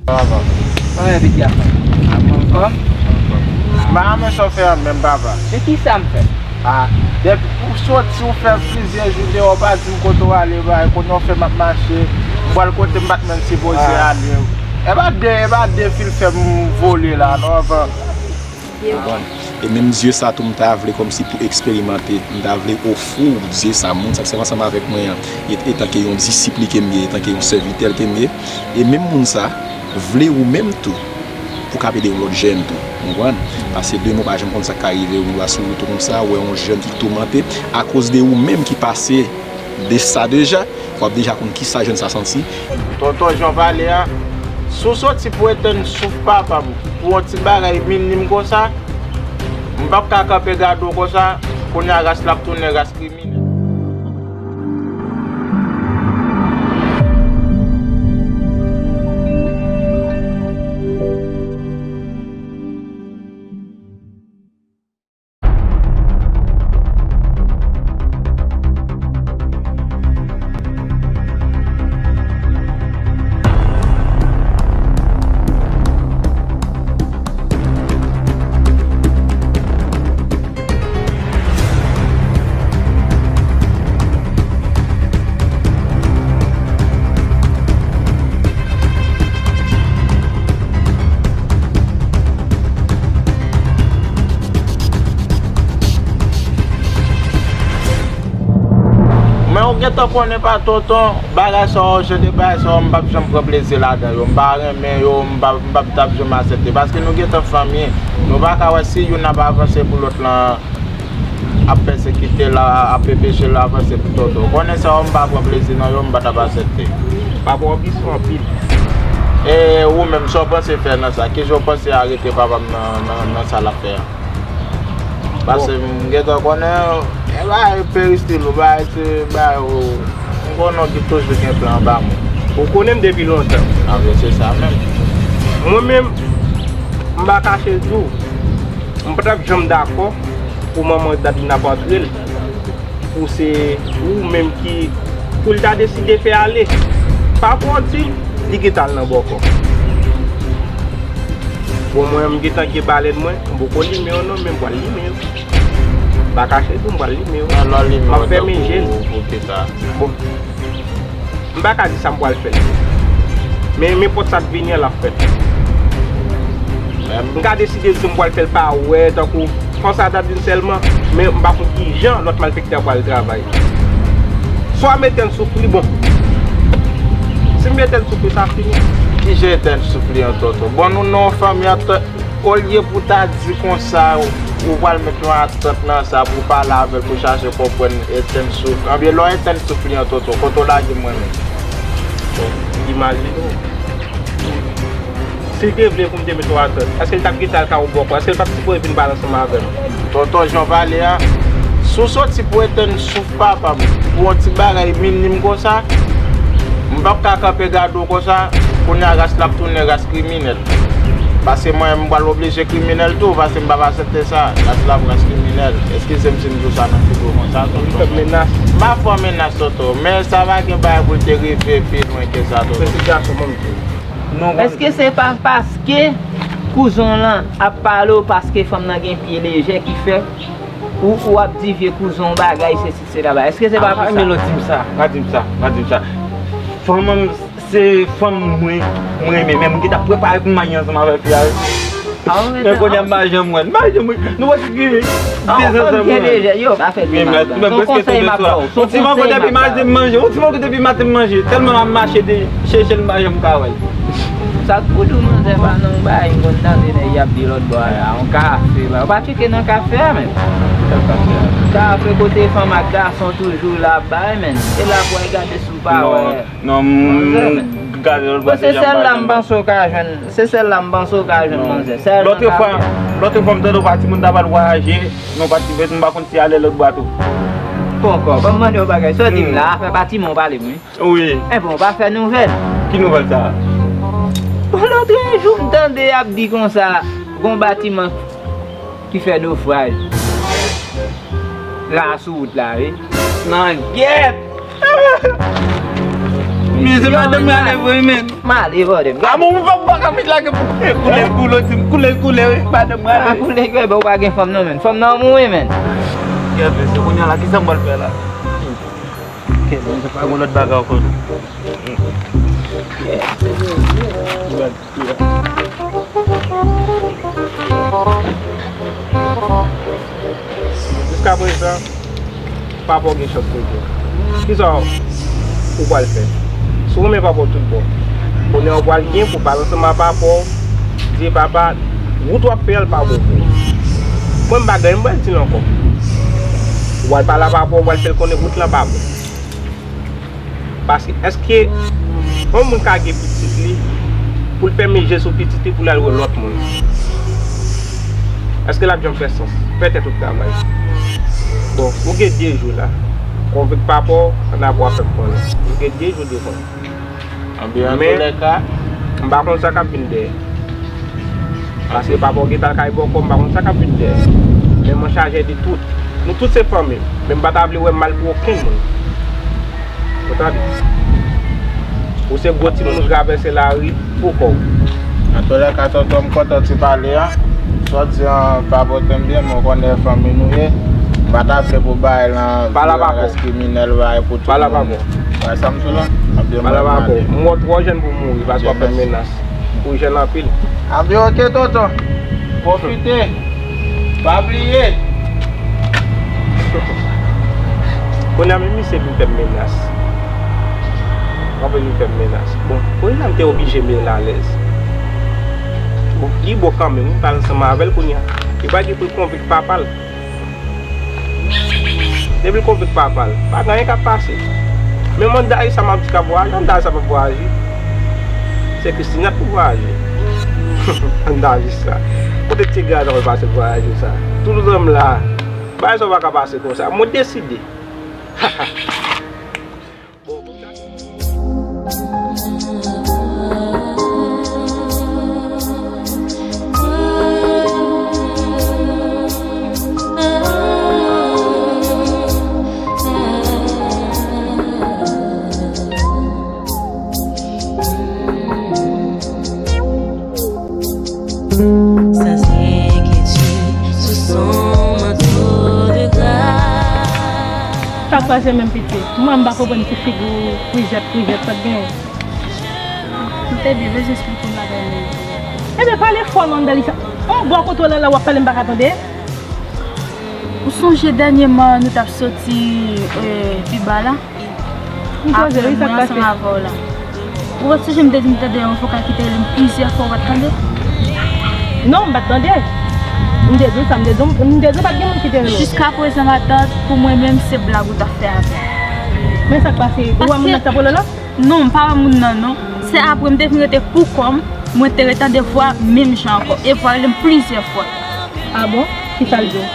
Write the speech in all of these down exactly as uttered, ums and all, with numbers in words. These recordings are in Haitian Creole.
Kòman? Kòman pitit la fè? Anfòm? M pa renmen sa w fè a menm, papa. Men kisa m fè? Ah, depi ou soti, ou fè plizyè jou deyò, ou pa di m kote w ale, bay, kounye a w fè m ap mache, m pral kote m pa t menm sipoze ale. E pa de, e pa de fil fè m vole la, non, anfòm. Konprann? E menm zye sa tou, m ta vle kòmsi pou eksperimante, m ta vle ofri w zye sa, moun sa k sèvi ansanm avèk mwen an, e, etanke yon disip li ke m ye, etanke yon sèvitè l ke m ye, e menm moun sa vle ou menm tou, pou w kab ede yon lòt jèn tou, w konprann? Paske demen w pa janm konn sa k ka rive w, ou sou wout ou konsa, ou wè yon jèn ki toumante, akoz de ou menm ki pase de sa deja, w ap deja konn kisa jèn sa santi. Tonton, jan w pale a, si w soti pou etenn souf papa m, pou yon ti bagay minim konsa, m p ap ka kanpe gade w konsa, kounye a ras la ap tounen ras kriminèl. Men ou gentan konnen pa tonton, bagay sa yo, jan de bagay sa yo, m p ap janm pran plezi ladan yo. M pa renmen yo, m p ap, m p ap t ap janm aksepte. Paske nou gentan fanmi. Nou pa ka wè si youn ap avanse pou lòt lan ap pèsekite l, ap enpeche l avanse pou tonton. Ou konnen sa yo, m pa pran plezi nan yo, m pa t ap aksepte. Papa w ap sou anpil. E ou menm, sa w panse fè nan sa? Kijan w panse arete papa m nan, nan, nan sa l ap fè a? Paske m gentan konnen, e bagay peristil ou, bagay se bagay ou, m konnen w ki toujou gen plan anba men w. Ou konnen m depi lontan. A, men se sa menm. Mwen menm, m pa kache l di w, m pa t ap janm dakò pou manman Dadou n ap antre l. Pou se ou menm ki, pou l ta deside fè ale. Pa pou w di m, li gentan al nan bòkò. Bon, mwen, m gentan gen balèn mwen, m poko limen yo non, men m pral limen yo. M pa kache tou, m pral limen yo. M ap fèmen je m. Bon. M pa ka di sa m pral fè l. Men nenpòt sa k vini an, l ap fèt. M ka deside di m pral fè l pa wè, tankou konsa ta di m sèlman, men m pa konn kijan lòt malfektè a pral travay. Swa m etèn souf li, bon. Si m etèn souf li, sa fini. Kijan etèn souf li an, tonton? Bon, nou nan yon fanmi antan Olye pou w ta di konsa, ou pral met yon atant nan sa pou w pale avè l, pou w chache konprann etèn souf. Anbyen, lè w etèn souf li an, tonton, kote w lage mwen menm? Bon, imajine w. Si l te vle pou m te met yon atant, èske l t ap gentan al kay yon bòkò? Èske l p ap sipoze vin pale ansanm avè m? Tonton, jan w pale a, si w soti pou etèn souf papa m, pou yon ti bagay minim konsa, m p ap ka kanpe gade w konsa, kounye a ras la ap tounen ras kriminèl. Paske mwen, m pral oblije kriminèl tou, paske m p ap aksepte sa. Ras la ap ras kriminèl. Eskize m si m di w sa nan figi w konsa, tonton. Ou fè m menas. M pa fè w menas, tonton. Men sa pa gen bagay pou l te rive pi lwen ke sa, tonton. Men ti gason, ban m di w. Èske se pa paske kouzen w lan ap pale w paske fanm nan gen pye lejè ki fè ou, ou ap di vye kouzen w bagay, sesi, sela, bagay? Èske se pa pou sa? Ah, men non, di m sa, pa di m sa, pa di m sa. Fanm an, se fanm mwen, mwen renmen, men m gentan prepare pou m marye ansanm avèk li a wi. Men kounye a m pa janm wè l, m pa janm wè l. Nou wè ki gen de zan sa mwen. Yo, pa fè de mal. Se yon konsèy m ap ba w. Yon ti mango depi maten m manje, yon ti mango depi maten m manje. Tèlman m ap mache de chèche l, m pa janm ka wè l. Sa k pou di w, manzè pa nan yon bagay, m konn tande nèg y ap di lòt bò a la, yon kafe, ba, ou pa tcheke nan kafe a, menm. Kafe kote fanm ak gason toujou la ap bay, menm. E la pou w al gade si w pa wè. Non, m gade lòt bò se sèl la m panse w ka jwenn, se sèl la m panse w ka jwenn manzè. Lòt fwa, lòt fwa m tande w pa timoun ta pral vwayaje, non pa ti bèt, m pa konn si alè lòt bò a tou. Poko, ban m mande w bagay, sa w di m la, afè batiman w pale m wi. Wi. Enben, w pa fè nouvèl. Ki nouvèl sa a? Bon, lòtrejou m tande y ap di konsa, gon batiman ki fè nofraj la sou wout la, wi. Nan gyèt! Men se madanm mwen ale vre, men. M ale, brother. A bon, ou pa, ou pa ka met lage pou koule, koule, di m koule, koule, wi, madanm mwen ale. A koule, kè, ou pa gen fanm non, men. Fanm nan mwen, men. Kè, men se kounye a la, ki sa m pral fè la? Kè, men se pa gon lòt bagay ankò, non. Jiskaprezan, papa w gen chans pou l gen. Kisa w pral fè? Si w renmen papa w tout bon, kounye a w pral gen pou w pale ansanm ak papa w, di papa, wout w ap fè a, l pa bon pou ou. Mwen, m pa gen anyen m pral di l ankò. W pral pale ak papa w, w pral fè l konnen wout lan pa bon. Paske èske yon moun ka gen pitit li, pou l fèmen je sou pitit li, pou l al wè lòt moun? Èske l ap janm fè sans? Fè tèt ou travay. Bon, ou gen de jou la. Konvenk papa w, ann apre w ap fè m konnen. Ou gen de jou devan w. Anben, antoulèka, m pa konn sa k ap vin dèyè. Paske papa w gentan al kay bòkò, m pa konn sa k ap vin dèyè. Men mwen chaje de tout. Nou tout se fanmi m. Men m pa ta vle wè mal pou okenn moun. Ou tande? Ou se gwo timoun, ou travèse lari pou kò w. Antoulèka, tonton, m kontan ti pale a. Sa w di an pa pote m byen, men w konnen fanmi nou ye. M pa ta vle pou bagay lan vye rès kriminèl, bagay pou tout moun. Wè sa m di w la? Anben, mwen ale. M wè w twò jèn pou mouri, paske w ap fè menas. Ou jèn anpil. Anben, oke, tonton. Pwofite. Pa bliye. Kounye a menm misye vin fè m menas. Anpil vin fè m menas. Bon, kounye a m te oblije mete l alèz. Bon, li bon kanmenm, wi, m pale ansanm avè l kounye a. Li pa gen pou l konvenk papa l. Depi l konvenk papa l, pa gen anyen k ap pase. Menm Andaji sa m ap di k ap vwayaje, Andaji sa p ap vwayaje. Se Christina k pou vwayaje. Andaji sa. Kote ti gason pase vwayaje sa? Toutan m la, bagay sa yo pa ka pase konsa. Mwen deside. Sans enkyetid, sou son manto de gras. Sa k pase menm pitit? Mwen, m pa konprann ti figi w frijèt, frijèt, sa k genyen? M te byen bezwen esplike w bagay mwen. Ebyen, pale fò non, Dalisa. On bò kote w la, la w ap pale, m pa ka tande. Ou sonje dènyèman nou t ap soti, eh, pi ba la? M sonje, wi, sa k pase? Apre mwen ansanm avè w la. Ou pa sonje m te di m tande yon vokal ki te rele m plizyè fwa, ou pa t tande? Non, m pa t tande. M te di w sa, m te di w, m te di w pa t gen moun ki te rele w. Jiskaprezan, matant, pou mwen menm, se blag ou t ap fè avè m. Men sa k pase? Ou wè moun nan k t ap rele w la? Non, m pa wè moun nan, non. Se apre m te vin rete pou kò m, mwen te retande vwa menm jan ankò. E vwa rele m plizyè fwa. A bon? Kisa l di w?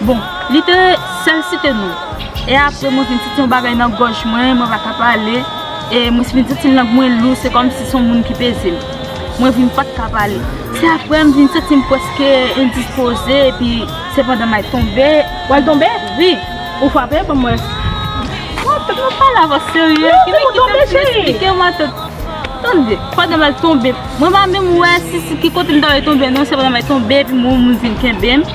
Bon, li te sèl site non. E apre, mwen vin santi yon bagay nan gòj mwen, mwen pa ka pale. E mwen vin santi lang mwen lou, se kòmsi se yon moun ki peze m. Mwen vin pa t ka pale. Se apre, m vin santi m prèske endispoze, epi se pandan m al tonbe. W al tonbe? Wi. Ou frape? Ban m wè. Matant, nou pale avè w serye. Non, ki pou tonbe, cheri. Esplike m, matant. Tande, pandan m al tonbe, mwen pa menm wè si, si ki kote m ta pral tonbe, non, se pandan m al tonbe, epi mwen, yon moun vin kenbe m.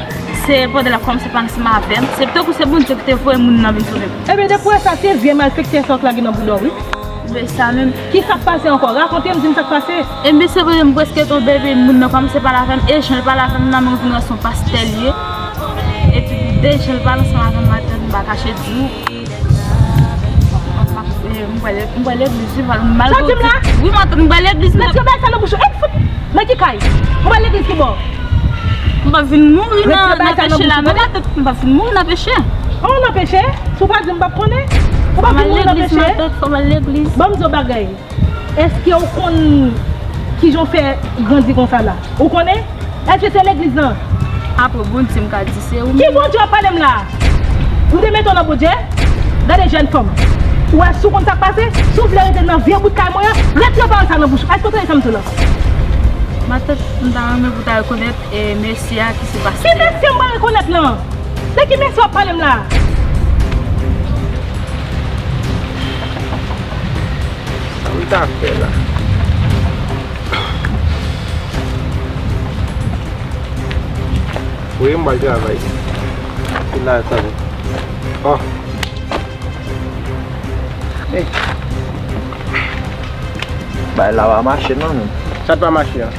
Se pandan l ap kòmanse pale ansanm avè m. Se tankou se Bondye ki te voye moun nan vin sove m. Ebyen, depi w wè sa, se vye malfektè sa w k lage nan bouda w, wi. Wi, sa menm. Kisa k pase ankò? Rakonte m, di m sa k pase. Ebyen, se vre, m prèske tonbe, epi moun nan kòmanse pale avè m, e jan l pale avè m nan, mwen vin wè se yon pastè l ye. Epi, de jan l pale ansanm avè m, matant, m pa kache di w. M pral, m pral legliz, wi, m pral, m pral legliz. Sa w di m la? Wi, matant, m pral legliz. Mèt yo bay sa nan bouch ou. Ey, fout! Nan ki kay? M pral legliz ki bò? M pa vin mouri nan, nan peche la, non, matant, m pa vin mouri nan peche. Oh, nan peche? Si w pa di m, m p ap konnen. Ou pa vin mouri nan peche? Fò m al legliz, matant, fò m al legliz. Ban m di w bagay. Èske w konn kijan w fè grandi konsa la? Ou konnen? Èske se legliz lan? Apre Bondye, m ka di se ou menm. Ki Bondye w ap pale m la? M te mete w nan Bondye? Gade jèn fanm. Ou wè si w konn sa k pase? Si w vle rete nan vye bout kay mwen an, retire pawòl sa nan bouch ou. Èske w tande sa m di w la? Matant, m ta renmen pou w ta rekonèt, e, mesi a ki se pase. Ki mesi m pa rekonèt lan? De ki mesi w ap pale m la? Sa fè la. Wi, m pral travay. Ki la, sa vle? Oh. Ey. Bay la pa mache non, menm. Sa t pa mache a?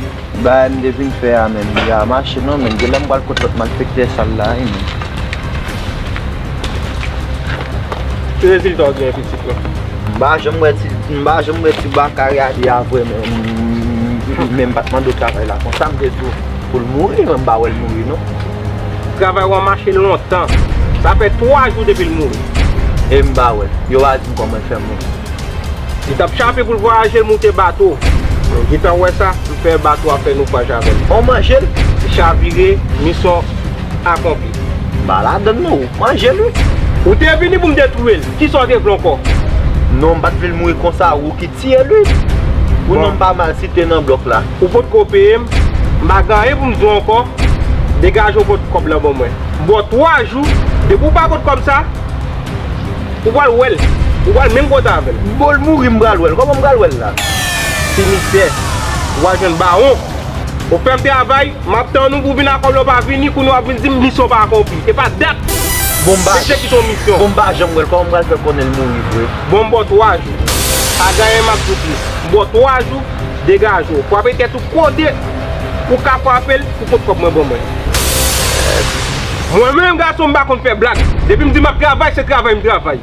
Bay m te vin fè a, menm, li pa mache non, menm. Genlè m pral kot lòt malfektè sal la, wi, menm. Ki rezilta w gen, pitit mwen? M pa janm wè ti, m pa janm wè ti baka reyali a vre, menm, menm m pa t mande w travay la konsa, m te di w pou l mouri, men m pa wè l mouri non. Travay w an mache lontan. Sa fè twa jou depi l mouri. E m pa wè. Yo pa di m kòman l fè mouri. Li t ap chape pou l vwayaje, l moute bato. Ou gentan wè sa, m fè bato a fè nofraj avè l. Ou manje l? Li chavire, misyon akonpli. M pa ladann non, ou manje l wi. Ou te vini pou m detwi l. Kisa w te vle ankò? Non, m pa t vle l mouri konsa, ou ki tiye l wi. Pou non m pa mal site nan blòk la. Ou potko peye m, m pa gen anyen pou m di w ankò. Degaje w pot kòb la ban mwen. M ba w twa jou, depi w pa pot kòb sa, ou pral wè l. Ou pral menm kote avè l. Bon, l mouri, m pral wè l. Kòman m pral wè l la? Sinistre, ou pral jwenn bawon. Ou fè m travay, m ap tann ou pou w vin ak kòb la, ou pa vini, kounye a w ap vin di m misyon pa akonpli. E pa dat. Bon, m pa, egzekite yon misyon. Bon, m pa janm wè l. Kòman m pral fè konnen l mouri vre? Bon, m ba w twa jou. Pa gen anyen m ap di w plis. M ba w twa jou, degaje w. Frape tèt ou kote ou ka frape l pou pot kòb mwen ban mwen. Mwen menm gason m pa konn fè blag. Depi m di m ap travay, se travay m travay.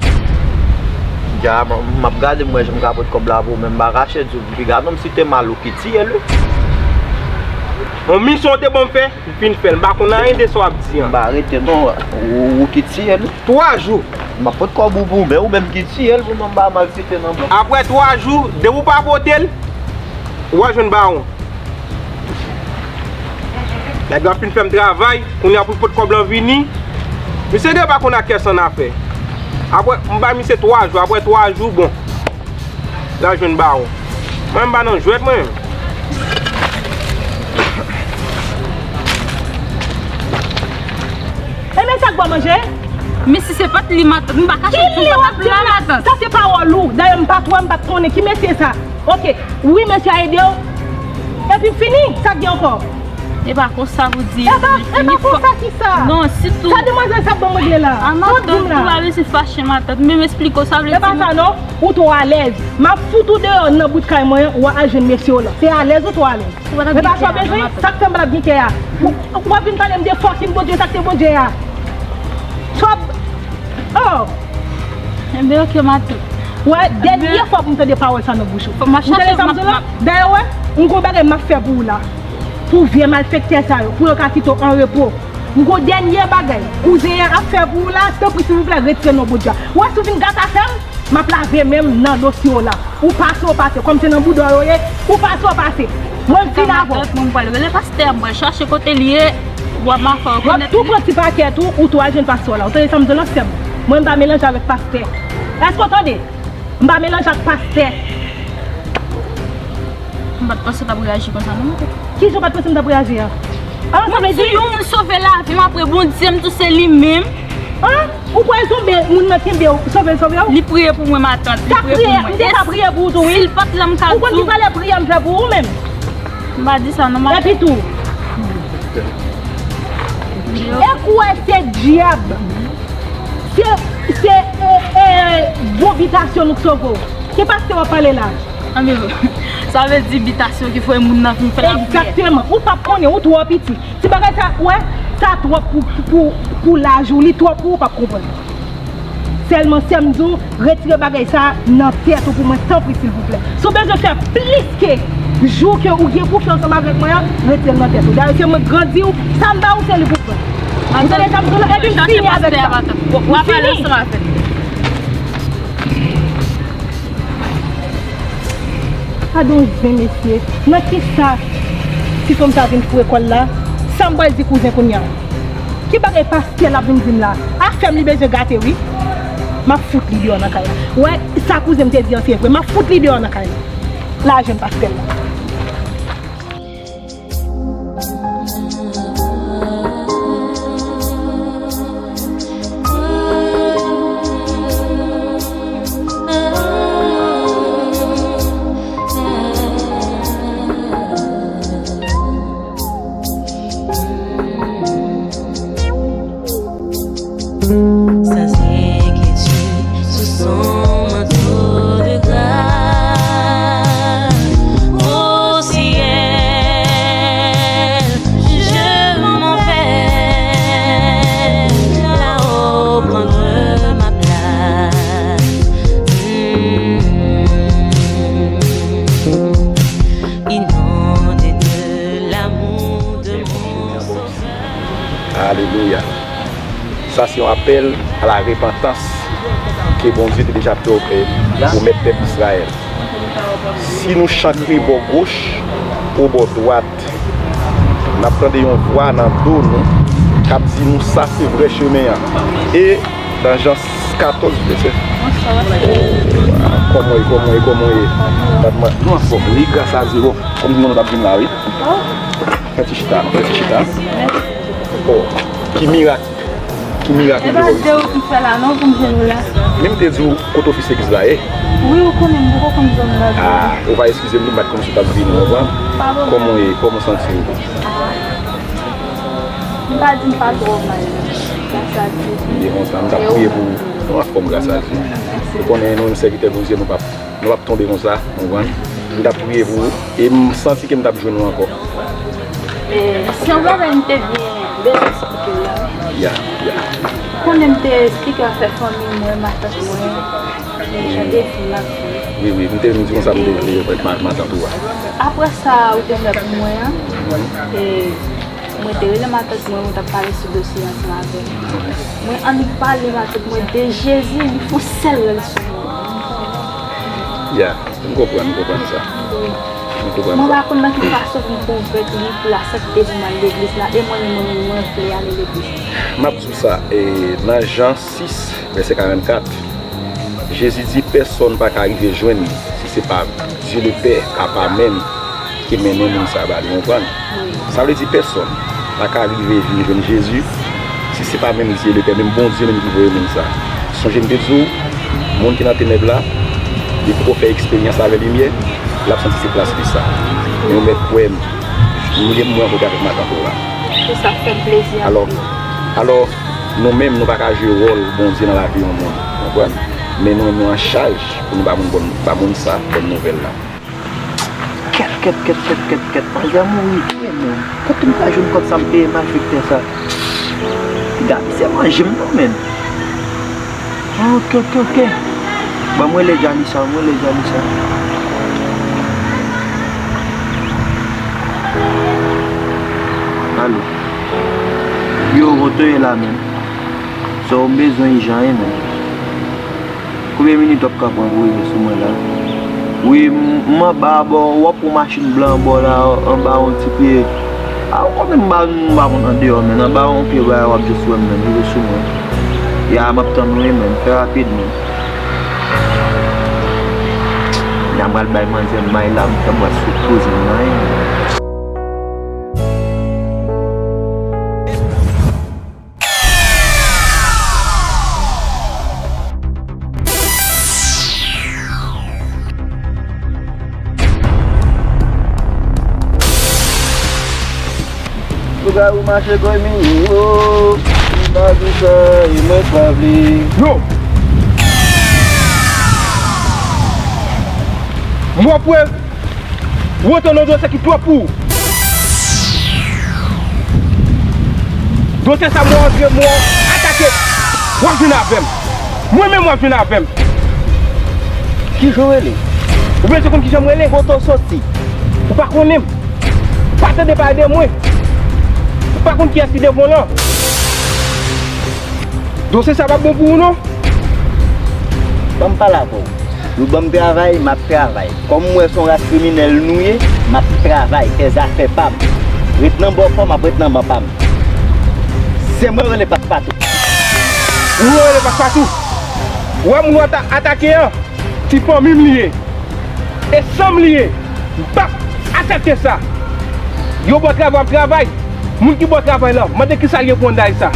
Dja, m, m ap gade m wè jan m ka pot kòb la pou ou, men m pa kache di w, piga non m site mal ou ki tiye l wi. Yon misyon w te ban m fè, m fin fè l. M pa konn anyen de sa w ap di an. M pa rete non, ou, ou ki tiye l wi. Twa jou. M ap pot kòb ou pou ou, men ou menm ki tiye l pou non m pa mal site nan blòk. Apre twa jou, depi w pa pote l, ou pral jwenn bawon. Nèg la fin fè m travay, kounye a pou l pot kòb lan vini. Misye gen pa konn ak kè san afè. Apre, m bay misye twa jou, apre twa jou, bon. L al jwenn bawon. Mwen, m pa nan jwèt, mwen. E men sa k ba w manje? Men si se pa t li, matant, m pa kache l pou matant la, matant. Sa se pawòl ou. Dayè, m pa t wè, m pa t konnen. Ki mesye sa? Ok. Wi, mesye a ede w. Epi fini, sa k gen ankò? E pa konsa pou di. E pa, e pa konsa ki sa? Non, sitou. Sa demwazèl sa ap ban m regle la? A, matant, ou pa bezwen fache, matant. Men m esplike w sa vle di. E pa sa non, ou twò alèz. M ap fout ou deyò nan bout kay mwen an, w a al jwenn mesye w lan. Se alèz ou twò alèz. Men pa sa w bezwen, sa k fè m pa t ap gen kè a. Ou, ou ap vin pale m de fucking Bondye, sa k te Bondye a. Twòp. Oh. Enben, ok, matant. Wè, dènye fwa pou m tande pawòl sa nan bouch ou. Ou tande sa m di w la? Dayè, wè, m gon bagay m ap fè pou ou la. Pou vye malfektè sa yo, pou yo ka kite w an repo. M gon dènye bagay kouzen an ap fè pou ou la, tanpri, silvouplè, retire l nan bouch ou. Wè, si w vin gate afè m, m ap lave men m nan dosye w la. Ou pase, w pase. Kòm se nan bouda w yo ye, ou pase, w pase. Mwen, m vin avè w. Matant, mwen, m pral rele pastè a, m pral chache kote l ye. W ap ma fè w konnen. W ap tou pran ti pakèt ou, ou tou al jwenn pastè w la. Ou tande sa m di w lan, sè m? Mwen, m pa melanje avèk pastè. Èske w tande? M pa melanje ak pastè. M pa t panse w t ap reyaji konsa non, matant. Kijan w pa t panse m t ap reyaji a? An, sa vle di yon moun sove lavi m, apre Bondye m tou se li menm. An? Ou kwè zonbi moun nan kenbe w, sove l sove w? Li priye pou mwen, matant. Li priye pou mwen. M te ka priye pou ou tou, wi. Si l pa t la, m ka di w. Ou konn ki valè priyè m fè pou ou menm? M pa di sa non, matant. Epi tou. E kwè se dyab. Se, se, e, e, bon bitasyon nou k sove w. Ki pastè w ap pale la? Anben, sa vle di bitasyon ki fè moun nan vin fè lapriyè. Egzakteman. Ou p ap konnen, ou twò piti. Ti bagay sa, wè, sa twòp pou, pou, pou laj ou, li twòp pou ou, p ap konprann. Sèlman, sè m di w, retire bagay sa nan tèt ou pou mwen, tanpri, silvouplè. Si w bezwen fè plis ke jou ke ou gen pou fè ansanm avèk mwen an, retire l nan tèt ou. Dayè, se mwen k grandi w, sa m ba ou, se li pou pran. Ou tande sa m di w la? Epi m fini avèk sa. M fini. Gadon zen, mesye. Nan kisa ti fanm sa vin foure kò l la? Sa m pral di kouzen kounye a? Ki bagay pastè la vin di m la? Afè m li bezwen gate, wi. M ap fout li deyò nan kay la. Wè, sa kouzen m te di an se vre. M ap fout li deyò nan kay la. L al jwenn pastè l la. Sans inquiétude, sous son manteau de grâce. Au ciel, je m'en vais, là-haut prendre ma place. Inondé de l'amour de mon Sauveur. Alelouya. Sa se yon apèl a la repantans ke Bondye te deja pwomèt pèp Izrayèl. Si nou chankre bò goch ou bò dwat, n ap tande yon vwa nan do nou k ap di nou sa se vrè chemen an. E nan Jan katòz vèsè. Kòman w ye, kòman w ye, kòman w ye? Nou anfòm, wi, gras a Dye. Kòm nou t ap di m la, wi. Fè ti chita, fè ti chita. Oh, ki mirak. Ki mirak. E pa de ou ki fè la non pou m jwenn ou la. Men m te di w kote ofis legliz la ye. Wi, ou konnen m poko konn zòn nan. Ah, ou va eskize m, m pa t konn si w t ap vini, ou konprann? Pa pwoblèm. Kòman w ye? Kòman w santi w? Ah. M pa di m pa twò mal. Gras a Dye. M te kontan, m t ap priye pou ou. Nou anfòm, gras a Dye. Ou konnen nou menm sèvitè Bondye, nou p ap Nou p ap tonbe konsa, ou konprann? M t ap priye pou ou, e m santi ke m t ap jwenn ou ankò. E, se yon bagay m te byen bezwen eksplike w la, wi. Ya, ya. Konnen m te eksplike w afè fanmi mwen, matant mwen, e jan defi m ap viv. Wi, wi, m te vin di konsa m te vle wè ma-, matant ou a. Apre sa ou te fè pou mwen an, e Mwen te rele matant mwen, mwen t ap pale sou dosye ansanm avè l. Mwen annik pale matant mwen de Jezi, li fè yon sèl rèl sou mwen. Ya, m konprann, m konprann sa. M konprann sa. Mwen pa konn nan ki fason pou m konvenk li pou l aksepte pou m al legliz la, e mwen menm, mwen menm, mwen vle ale legliz. M ap di w sa, e, nan Jan sis, vèsè karannkat, Jezi di, pèsonn pa ka rive jwenn li si se pa Dye Lepè, Papa menm, ki mennen moun sa a ba li, w konprann? Sa vle di pèsonn pa ka rive vin jwenn Jezi si se pa menm Dye Lepè, menm Bondye menm ki voye moun sa a. Sonje m te di w, moun ki nan tenèb la, li poko fè eksperyans avè limyè, l ap santi se plas li sa. Men ou mèt kwè m, m gen mwen kote avèk matant ou la. Pou sa fè m plezi anpil. Alò, alò, nou menm, nou pa ka jwe wòl Bondye nan lavi yon moun, w konprann? Men nou menm, nou an chaj pou nou ba moun bòn, ba moun sa bòn nouvèl la. Kèt, kèt, kèt, kèt, kèt, kèt, manzè mouri vre, men. Kote m ka jwenn kòb sa m peye malfektè sa? Piga misye manje m non, men. Ah, ok, ok, ok. Ban m rele Janisa, ban m rele Janisa. Alo. Yo, kote w ye la, men? Sa w bezwen ijan, wi, men. Konbyen minit w ap ka pran pou rive sou mwen la? Wi, m, m anba a bò, w ap wè yon machin blan anba w la, anba yon ti pye. A, w konnen m pa, m pa konn andeyò, men. Anba yon pye bagay w ap jis wè m, men. Rive sou mwen. Ya, m ap tann ou, wi, men. Fè rapid, men. Ya, m pral bay manzè may la, m tann pral sou koze m nan, wi, men. Lougarou mache gòy miwo, m pa di sa, e mwen k pa vle. Yo! M wè prèv. Ou antre nan dosye ki twòp pou ou. Dosye sa mwen antre, mwen atake. W ap jwenn avè m. Mwen menm w ap jwenn avè m. Kijan w rele? Ou bezwen konn kijan m rele? Kote w soti? Ou pa konnen m. Pa tande pale de mwen. Ou pa konn kiyès ki devan w lan. Dosye sa p ap bon pou ou non. Ban m pale avè w. Nou ban m travay, m ap travay. Kòm m wè se yon ras kriminèl nou ye, m ap travay, fè zafè pa m. Ret nan bò kò m, m ap ret nan ban pa m. Se mwen yo rele Paspatou. Ou yo rele Paspatou? Ou wè moun w ata-, atake an, ti fanmi m li ye. E san m li ye. M p ap aksepte sa. Yo ba w travay, w ap travay. Moun ki ba w travay la, mande kisa l gen pou anndan sa.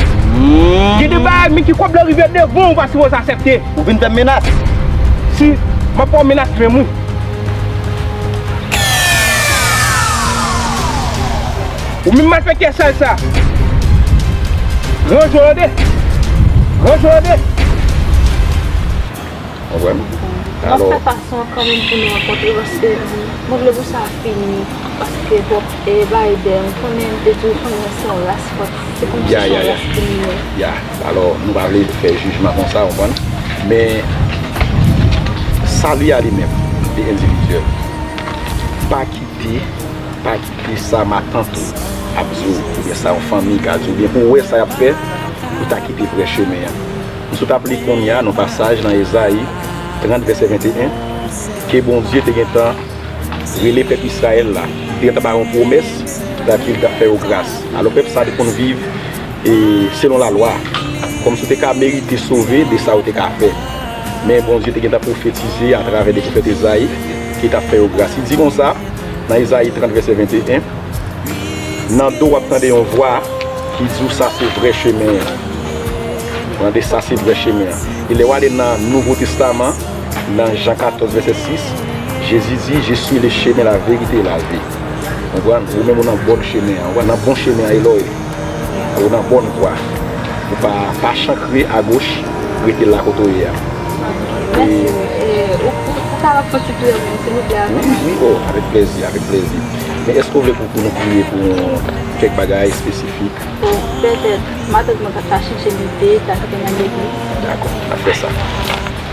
Gen de bagay, men ki kòb la rive devan w, ou pa sipoze aksepte. Ou vin fè m menas? Si, m ap fè w menas menm wi. Ou menm malfektè sal sa. Ranje w tande. Ranjou ande. Konprann? M ap fè fason kanmenm pou nou rankontre, paske mwen vle pou sa fini, paske twòp e bay dèyè, m konnen m te di w fanmi an se yon ras fòt, se kòmsi se yon ras kriminèl. Ya, alò, nou pa vle fè jijman konsa, konprann? Men, sali a li menm, li endividyèl. Pa kite, pa kite sa matant ou ap di w, oubyen sa yon fanmi ka di w, oubyen pou w wè sa y ap fè, pou ta kite vrè chemen an. Nou sot ap li kounye a nan pasaj nan Ezayi trant vèsè venteyen, ke Bondye te gentan rele pèp Izrayèl la. Li te gentan ba yon pwomès, sa ke li t ap fè yo gras. Alò, pèp sa te konn viv e selon lalwa, kòmsi yo te ka merite sove de sa yo te ka fè. Men Bondye te gentan pwofetize atravè de pwofèt Ezayi ke l t ap fè yo gras. Li di konsa, nan Ezayi trant vèsè venteyen, nan do w ap tande yon vwa ki di w sa se vrè chemen an. Tande, sa se vrè chemen an. E lè w ale nan Nouvo Testaman, nan Jan katòz vèsè sis, Jezi di, Je suis le chemin, la vérité et la vie. Konprann? Ou menm ou nan bòn chemen an, ou nan bon chemen an, e lè w ye. Ou nan bòn vwa. Ou pa, pa chankre agoch, rete la kote w ye a. Mèsi. E, ou, ou, ou kapab kontinye menm, silvouplè, avè m? Wi, wi, o, avèk plèzi, avèk plèzi. Men èske w vle pou, pou nou priye pou kèk bagay espesifik? O, petèt, matant mwen ka ta chanje lide, ta kite nan legliz. Dakò, n ap fè sa.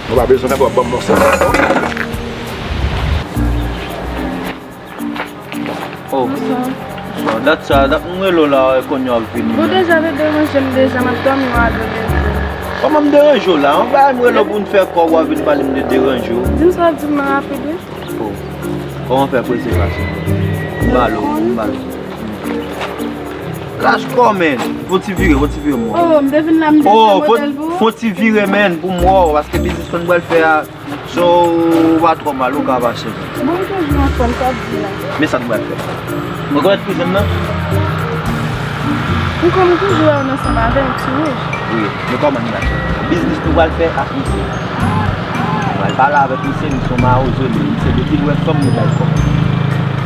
Nou pa bezwen kanpe, w ap ban m yon sèl. Oh. Bonswa. Bon, dat sa, dat m rele w la, kounye a w ap vini. Ou deja te deranje m deja, m ap dòmi w a de mil. Kòman m deranje w la? Yon bagay m rele w pou n fè kòb, w ap vin pale m de deranje w. Di m sa w ap di m nan rapid, wi. Oh. Kòman fè prese pase? M balo, m balo. Laj kò, menn. Fon ti vire, fon ti vire, mwen. Oh, m te vin la, m te fè modèl pou ou. Fon ti vire, menn, pou m wè w, paske biznis mwen m pral fè a, so, ou pa twò mal, ou ka pase. Bon, m toujou anfòm, sa w ap di la. Men sa nou pral fè. Mwen konèt kouzin m nan? M konn toujou wè w ansanm avè l, ti wouj. Wi, men kòman nou pral fè? Biznis nou pral fè ak misye. Mwen pral pale avèk misye, misye yon mawozo li ye. Misye depi l wè fanm li bay kòb.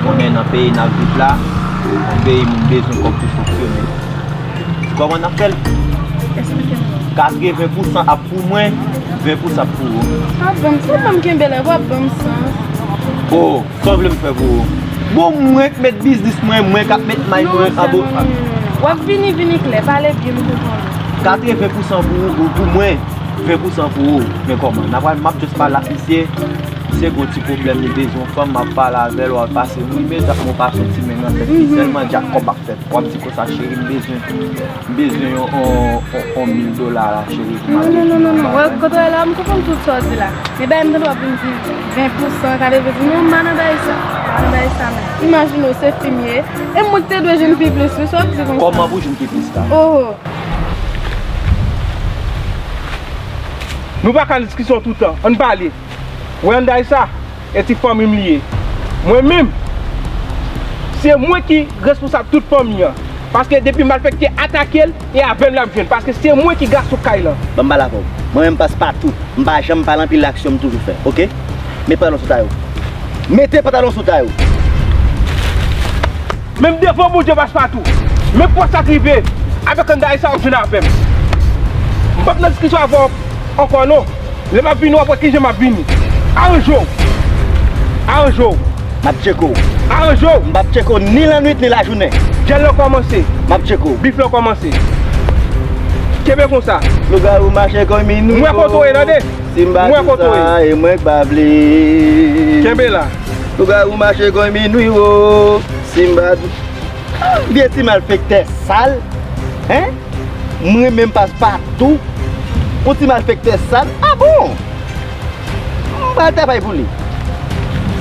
Konnen nan peyi n ap viv la, yon peyi moun bezwen kòb pou fonksyone. Kòman n ap fè l? Eksplike m non. Katreven pousan ap pou mwen, ven pousan ap pou ou. W ap ban m, w ap ban m kenbe la, w ap ban m san. Oh, sa w vle m fè pou ou? Bon, mwen k met biznis mwen, mwen k ap met may mwen anbo. Non, non, non, non. W ap vini, vini klè, pale byen, m konprann. Katreven pousan pou ou, pou mwen, ven pousan pou ou. Men kòman? N ap pral, m ap just pale ak misye. Misye gen yon ti pwoblèm, li bezwen yon fanm, m ap pale avè l, w ap pase, wi, men dat mwen pase yon ti men nan tèt li, sèlman djak kòb ap fèt. W ap di konsa, cheri, m bezwen, m bezwen yon, yon, yon, yon mil dola la, cheri, pou m al... Non, non, non, non, non. Wè, kote w ye la, m konprann tout sa w di la. Men bagay m tande w ap vin di ven pousan, katreven pousan. Non, m pa nan bagay sa. M pa nan bagay sa menm. Imajine w se fi m ye. E mwen ki te dwe jwenn pi plis, wi, sa w ap di konsa. Kòman pou jwenn pi plis la? Oh. Nou pa ka nan diskisyon toutan. Ann pale. Wè, ann bagay sa. E ti fanmi m li ye. Mwen menm, se mwen ki responsab tout fanmi an. Paske depi malfektè atake l, e avè m l ap jwenn. Paske se mwen ki gason kay lan. Ban m pale avè w. Mwen menm Paspatou, m pa janm pale anpil aksyon m toujou fè, oke? Met pantalon sou tayè w. Mete pantalon sou tayè w. Menm devan Bondye Paspatou, menm pwòs sa k rive avèk ann bagay sa w ap jwenn avè m. M p ap nan diskisyon avè w ankò non. Lè m ap vini, w ap wè kijan m ap vini. Aranje w. Aranje w. M ap tcheke w. Aranje w. M p ap tcheke w ni lannwit ni lajounen. Djèl lan kòmanse. M ap tcheke w. Bif lan kòmanse. Kenbe konsa. Lougawou mache kon minwi. M wè kote w ye, tande. Si m pa di sa, e mwen k pa vle. Kenbe la. Lougawou mache kon minwi wo. Si m pa di... Vye ti malfektè sal. Hein? Mwen menm Paspatou, yon ti malfektè sal. Ah bon? M pral travay pou li.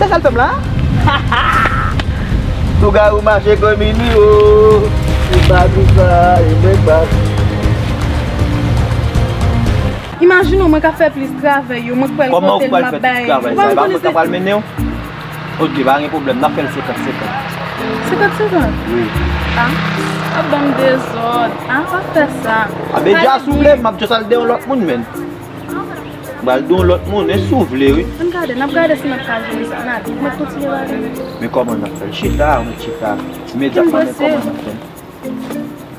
Se sa l fè m la? Lougawou mache kon minwi wo. Se pa di sa, e mwen pa. Imajine w, mwen k ap fè plis travay yo, mwen k pral kote l, m ap bay. Kòman ou pral fè tout travay sa? E pa mwen k ap pral mennen w? Ok, pa gen pwoblèm, n ap fè l senkant senkant. Senkant senkant? Wi. Ah, w ap ban m dezòd. Ah, pa fè sa. A, men dja si w vle, m ap just al de yon lòt moun, menn. M pral de yon lòt moun, e si w vle, wi. Ann gade, n ap gade si n ap ka jere sa. N ale, mwen kontinye pale. Men kòman n ap fè l? Chita, mwen chita. Imedyatman, men kòman n ap fè l?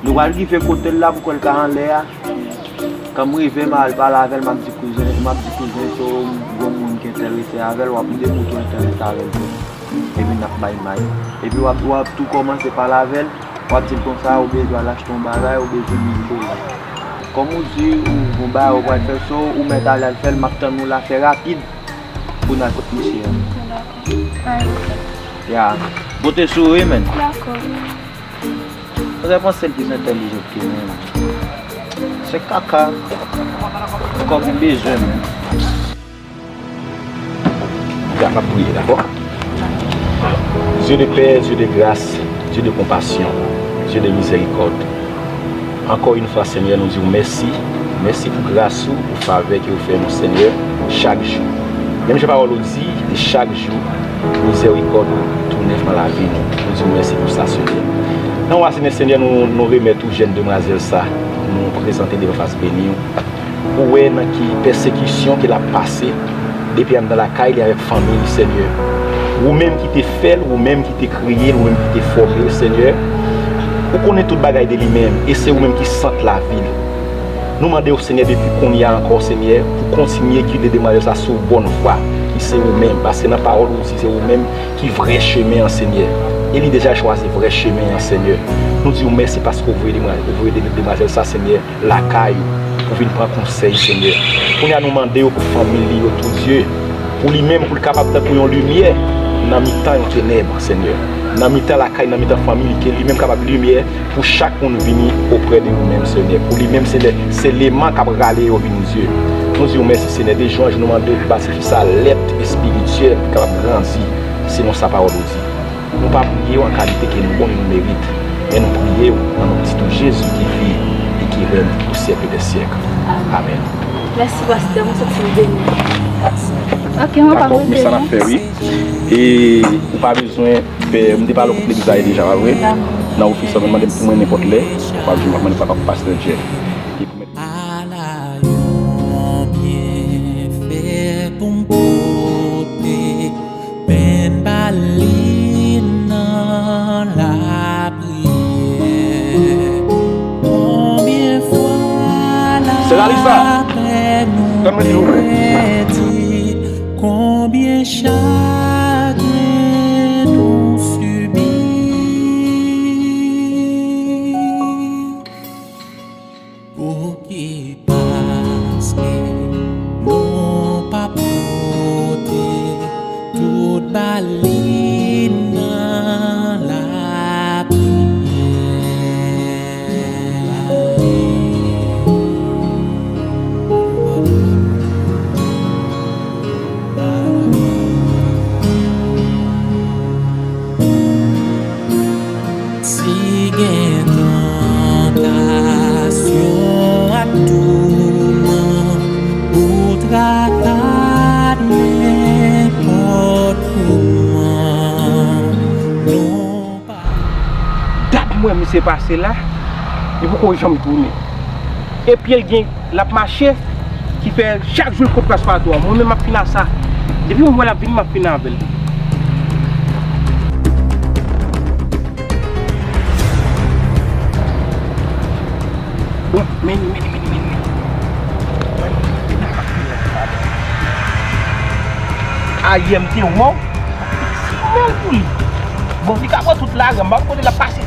Nou pral rive kote l la pou kwè l ka anlè a. Kan m rive, m al pale avè l, m ap di kouzen, m ap di kouzen, se yon granmoun ki enterese avè l, w ap mande pou tou enterese avè l tou. Epi n ap bay may. Epi w ap, w ap tou kòmanse pale avè l, w ap di l konsa, ou bezwen al achte yon bagay, ou bezwen mil dola. Kòm ou di, ou gon bagay ou pral fè, so, ou mèt ale al fè l, m ap tann ou la, fè rapid pou n al kot mesye a. Dakò. Alright. Ya. Bote sou ou wi, menn. Dakò. Mwen te panse l plis entèlijan ke mwen. Se kaka. Kòb m bezwen, menn. Gad, m ap priye, dakò? Dieu de paix, Dieu de grâce, Dieu de compassion, Dieu de miséricorde. Encore une fois, Senyè, nou di w mèsi. Mèsi pou gras ou, pou favè ke ou fè nou, Senyè, chak jou. Menm jan pawòl ou di, e chak jou, mizèrikòd ou tou nèf nan lavi nou. Nou di w mèsi pou sa, Senyè. Nan non a Senyè, Senyè, nou, nou remèt ou jèn demwazèl sa, nou prezante devan fas beni w. Ou wè nan ki pèsekisyon ke l ap pase, depi anndan lakay li avèk fanmi li, Senyè. Ou menm ki te fè l, ou menm ki te kreye l, ou menm ki te fòme l, Senyè. Ou konnen tout bagay de li menm, e se ou menm ki sant lavi l. Nou mande w, Senyè, depi kounye a ankò, Senyè, pou kontinye gide demwazèl sa sou bòn vwa, ki se ou menm, paske nan pawòl ou di se ou menm ki vrè chemen an, Senyè. E li deja chwazi vrè chemen an, Senyè. Nou di w mèsi paske w voye demwa-, ou voye de-, demwazèl sa, Senyè, lakay ou, pou vin pran konsèy, Senyè. Kounye a nou mande w pou fanmi li yo tou, Dye, pou li menm, pou l kapab tankou yon limyè nan mitan yon tenèb, Senyè. Nan mitan lakay, nan mitan fanmi li, ke li menm kapab limyè pou chak moun vini oprè de ou menm, Senyè. Pou li menm, Senyè, se leman k ap rale yo vini, Dye. Nou di w mèsi, Senyè, de jou an jou nou mande w pou ba tifi sa lèt espirityèl pou l kapab grandi selon sa pawòl ou di. Nou pa priye w an kalite ke nou bon e nou merite, men nou priye w nan non pitit ou Jezi ki viv e ki règne au siècle des siècles. Amèn. Mèsi, pastè, mwen santi m beni. Ok, mwen pa dakò, men sa n ap fè, wi. E ou pa bezwen pè, m te pale w kont legliz la deja, pa vre? Nan ofis la, mwen mande m pou mwen nenpòt lè, w ap jwenn, w ap mande papa pou pastè Jeff. Ala yon byenfè pou m pote, penn ba li nan lapriyè. Konbyen fwa lapè nou pèdi, konbyen chagren nou sibi. Pouki paske nou pa pote tout ba li nan lapriyè. Si gen tantasyon ak toulman, ou traka nenpòt kouman. Non pa. Dat m wè misye pase la, li poko janm tounen. E pye l gen, l ap mache, ki fè chak jou l kot paspatou a. Mwen menm m ap fin a sa. Depi mwen wè l ap vini, m ap fin avè l. Bon, men li, men li, men li, men li. Ayè m te wè w. Mal pou li. Bon, li ka pran tout lajan, m pa konn kote l ap pase.